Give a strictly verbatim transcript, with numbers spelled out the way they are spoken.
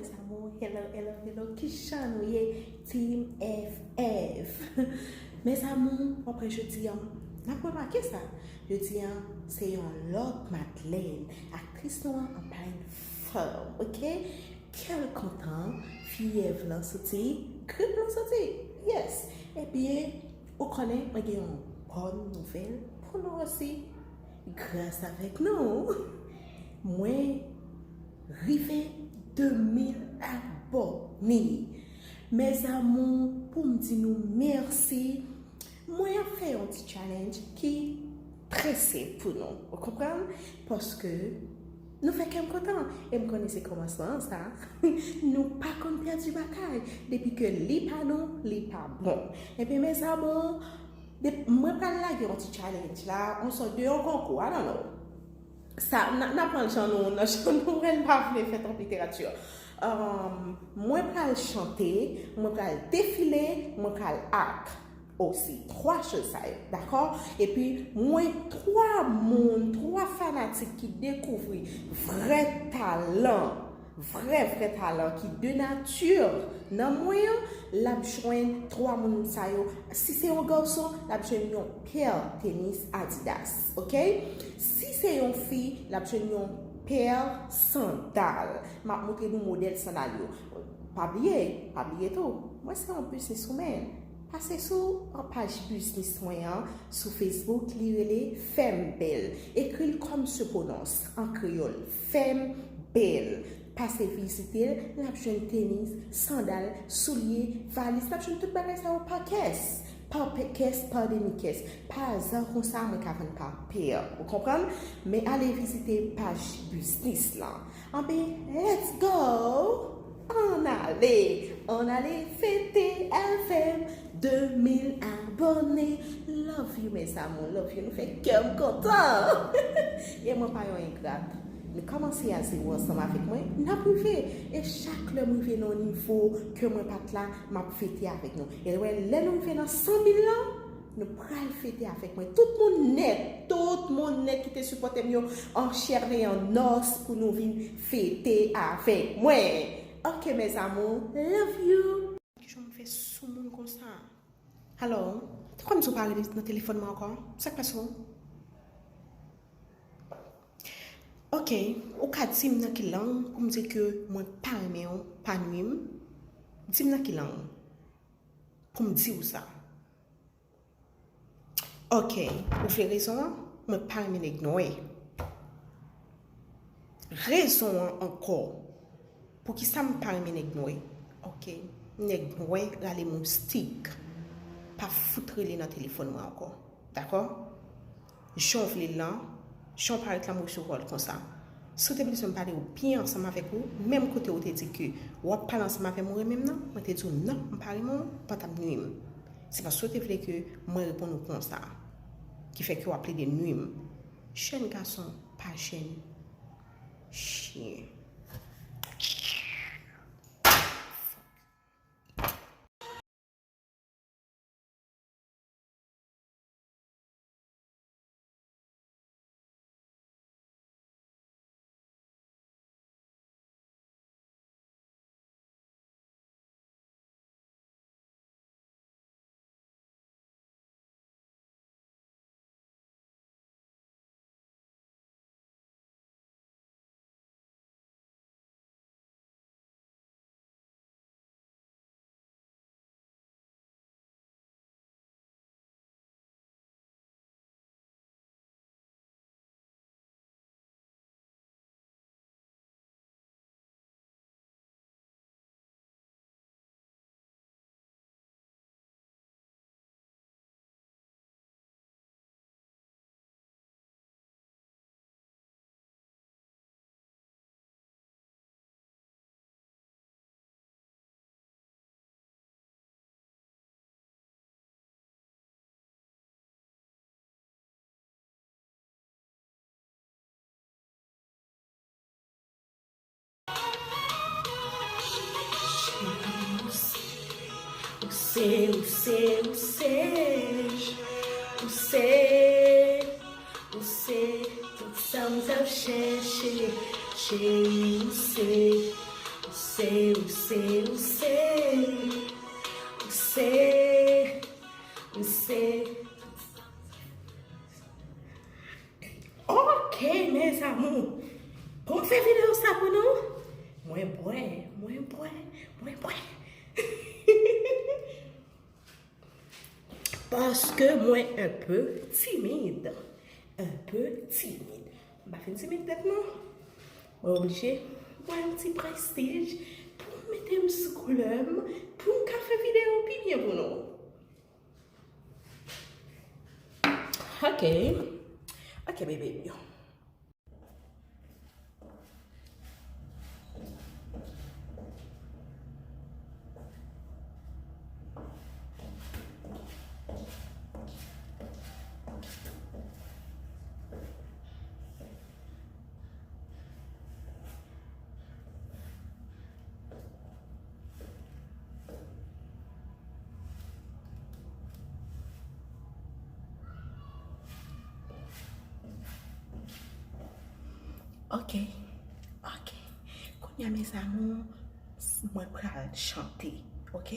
Mes amours, hello, hello, hello, kijan nou ye? Team F F. Mes amours, w ap wè jodi a, n ap remake sa. Jodi a, se yon lòt Madeleine, aktris nou an anplenn fòm, oke? Kè l kontan, fyèv lan soti, grip lan soti. Yes. Ebyen, ou konnen, mwen gen yon bòn nouvèl pou nou osi. Gras avèk nou, mwen rive de mil abòne. Mes amours, pou m di nou mèsi, mwen ap fè yon ti challenge ki trè senp pou nou. Ou konprann? Paske nou fè kè m kontan. E m konnen se kòmansman an sa. Nou pa konn pèdi batay. Depi ke li pa nou, li pa bon. Ebyen, mes amours, de, mwen pral lage yon ti challenge la, yon sòt de yon konkou, I don't know. Sa, n a, n a pran l jan nou, nan jan nou wè l pa vle fè twòp literati. Um, mwen pral chante, mwen pral defile, mwen pral act osi. Twa choz sa yo, dakò? Epi, mwen twa moun, twa fanatik ki dekouvri vrè talan, vrè, vrè talan ki de nati nan mwen an, l ap jwenn twa moun sa yo. Si se yon gason, l ap jwenn yon pè tenis Adidas, oke? Si se yon fi, l ap jwenn yon pè sandal. M ap montre nou modèl sandal yo. Pa bliye, pa bliye tou, mwen se yon business woman. Pase sou paj biznis mwen an sou Facebook, li rele Fè m Bèl. Ekri l kòm se pwononse an kreyòl, Fè m Bèl. Pase vizite l, n ap jwenn tenis, sandal, soulye, valiz, n ap jwenn tout bagay sa yo pa kès. Pa pe-, kès, pa demi kès. Pa aza konsa mwen ka vann pa pè. Ou konprann? Men ale vizite paj biznis lan. Anben, let's go! Ann ale! Ann ale fete avè m! De mil abòne! Love you, mes amours, love you. Nou fè kè m kontan! E mwen pa yon engrat. Nou kòmanse a zewo ansanm avèk mwen, n ap rive. E chak lè m rive nan yon nivo ke mwen pa t la, m ap fete avèk nou. E lè, lè nou rive nan san mil lan, nou pral fete avèk mwen. Tout moun nèt, tout moun nèt ki te sipòte m yo, an chè e an os pou nou vin fete avèk mwen. Oke, mes amours, love you. Kijan m fè sou moun konsa? Alo, te konn sou pale nan telefòn mwen ankò? Sa k pase w? Oke, ou ka di m nan ki lang pou m di ke mwen pa renmen w, pa nwi m? Di m nan ki lang pou m di w sa. Oke, ou vle rezon an? Mwen pa renmen nèg nwè. Rezon an ankò. Poukisa m pa renmen nèg nwè? Oke, nèg nwè rale moustik. Pa fout rele nan telefòn mwen ankò. Dakò? Jan w vle l lan, jan w parèt la, m resevwa l konsa. Si w te vle m pale w byen ansanm avèk ou, menm kote w te di ke w ap pale ansanm avè m, ou renmen m nan, mwen te di w non, m pa renmen w, ou pa t ap nwi m. Se paske w te vle ke mwen reponn ou konsa, ki fè ke w ap plede nwi m. Jèn gason pa jèn chen. Ou se, ou se, ou se, ou se, ou se tout sa m t ap chèche, cheri, ou se, ou se. Bwè, mwen bwè, mwen bwè. Paske mwen un peu timid. Un peu timid. M pa fin timid tèt non. Mwen oblije pran yon ti prestij pou m mete m sou koulè m, pou m ka fè videyo pi byen pou nou. Ok. Ok, bebe. Ok, ok. Kounye a, mes amours, mwen pral chante, ok?